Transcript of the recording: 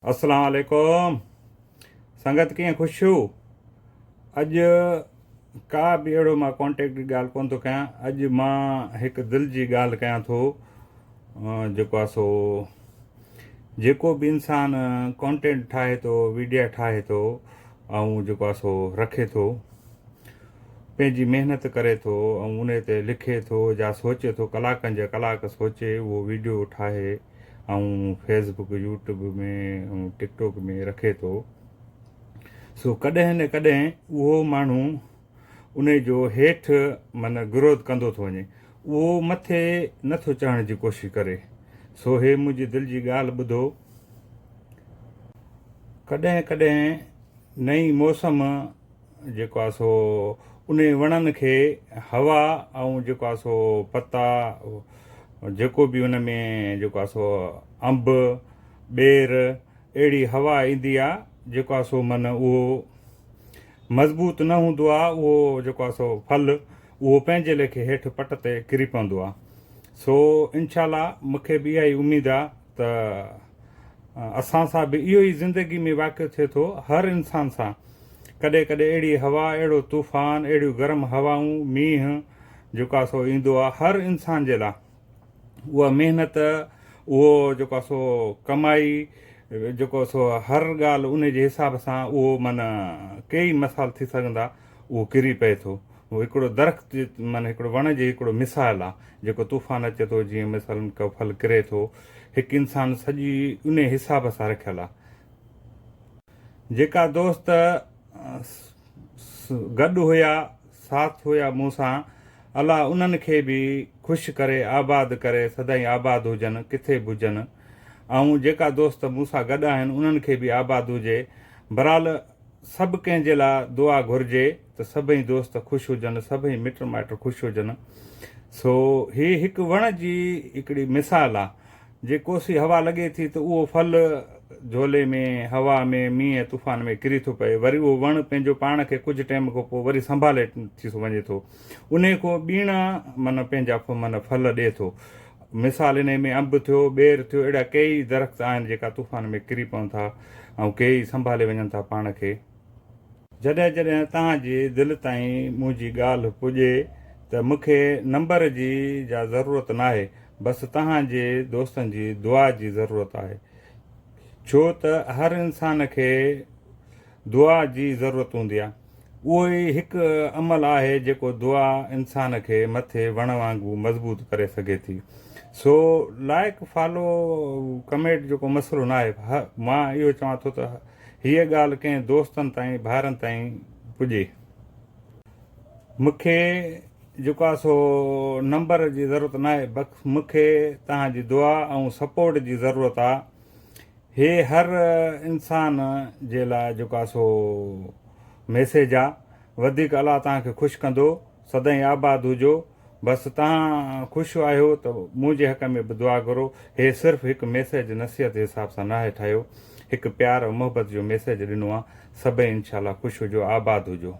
السلام عليڪم سنگت ڪيئن خوش ڇو اڄ ڪا به اهڙو مان ڪانٽيڪٽ جي ڳالهه ڪونه ٿو ڪيان اڄ مان هڪ دل جي ڳالهه ڪيان ٿو جيڪو آ سو جيڪو به انسان ڪانٽينٽ ٺاهي ٿو ويڊيا ٺاهي ٿو ۽ جيڪو آ سو رکي ٿو پنهنجي محنت ڪري ٿو ۽ ان تي لکي ٿو يا سوچي ٿو ڪلاڪن جا ڪلاڪ سوچي اهو ويڊيو ٺاهي ۽ فيس بڪ يوٽيوب ۾ ۽ ٽڪ ٽاڪ ۾ رکي ٿو سو ڪڏهن نه ڪڏهن اهو ماڻهو ان جو هيٺ من گروٿ ڪندو ٿو وڃي اهو مٿي نٿو چڙهڻ جي ڪوشش ڪري سو هي منهنجي دل جي ڳالهه ٻڌو ڪڏهن ڪڏهن نئين موسم جيڪو آ سو انهي وڻن کي هوا ۽ جيڪو آ سو پتا جيڪو به ان ۾ جيڪو آ سو انب ٻير اهڙي هوا ايندي آ جيڪو آ سو من اهو مضبوط نه هوندو آ اهو جيڪو آ سو ڦل اهو پنهنجي ليکي هيٺ پٽ تي ڪري پوندو آ سو انشاء الله مونکي به اها ئي اميد آ ته اسان سان به اهو ئي زندگي ۾ واقعو ٿئي ٿو هر انسان سان ڪڏهن ڪڏهن اهڙي هوا اهڙو طوفان اهڙيون گرم هوائون مينهن جيڪو آهي سو ايندو آهي هر انسان جي لاء اها محنت اهو جيڪو آهي سو ڪمائي جيڪو سو هر ڳالهه ان جي حساب سان اهو معنيٰ ڪيئي مسائل ٿي سگهندا اهو ڪري پئي ٿو هو هڪڙو درخت معنيٰ هڪڙو وڻ جي هڪڙو مثال آ جيڪو طوفان اچي ٿو جيئن مثلاً ڪو ڦل ڪري ٿو هڪ انسان سڄي انهي حساب سان رکيل آ. جيڪا دوست گڏ هيا ساٿ هيا مون سان الله انهن کي به خوش ڪري آباد ڪري سدائين آباد هجن ڪٿي به هجن ۽ جيڪا دوست مون سان گڏ آهن انهن کي به آباد هجي بھرحال سڀ ڪنهن جي لاء دعا گهرجي ته سڀئي دوست خوش هجن، سڀئي مٽ مائٽ خوش هجن. سو هي هڪ وڻ جي هڪڙي مثال آ. جي ڪوسي هوا لڳي ٿي ته اهو ڦل جهولي ۾، هوا ۾، مينهن طوفان ۾ ڪري ٿو پئي. وري اهو وڻ پنهنجو پاڻ کي ڪجهه ٽيم کان پوء وري سنڀالي ٿي وڃي ٿو. انهي کان ٻيڻا معنيٰ پنهنجا معنيٰ ڦل ڏئي ٿو. مثال انهي ۾ انب ٿيو، ٻير ٿيو اهڙا ڪيئي درخت آهن جيڪا طوفان ۾ ڪري پون ٿا ۽ ڪيئي سنڀالي وڃن ٿا پاڻ کي. جڏهن جڏهن توهان جي دل تائين منهنجي ڳالهه پڄي ته مون کي نمبر جي جا ضرورت ناهي بس توهان جي دوستن جي دعا جي ضرورت آهي ڇو ته هر انسان کي دعا جي ضرورت هوندي آهي. اهو ئي هڪ عمل آهي جيڪو دعا انسان کي مٿي وڻ وانگو مضبوط ڪري سگهي ٿي. سو لائيڪ فالو ڪميٽ جو ڪو مسئلو ناهي. مان اهو چوان ٿو ته هيء ڳالهه ڪنهن دوستن تائين ڀائرن تائين پڄي. مون کي جيڪو آهي سو نمبر جي ضرورت ناهي بس مون کي توهان جي دعا ۽ سپورٽ جي ضرورت آهي. هي هر انسان جي لاء جيڪو آ سو ميسيج آ وڌيڪ الله توهان کي خوش ڪندو سدائين آباد هجو بس توهان خوش آهيو ته منهنجي حق ۾ به دعا گهرو هي صرف هڪ ميسيج نصيحت جي حساب سان ناهي ٺاهيو هڪ پيار ۽ محبت جو ميسيج ڏنو آ سڀئي انشاء الله خوش هجو آباد هجو.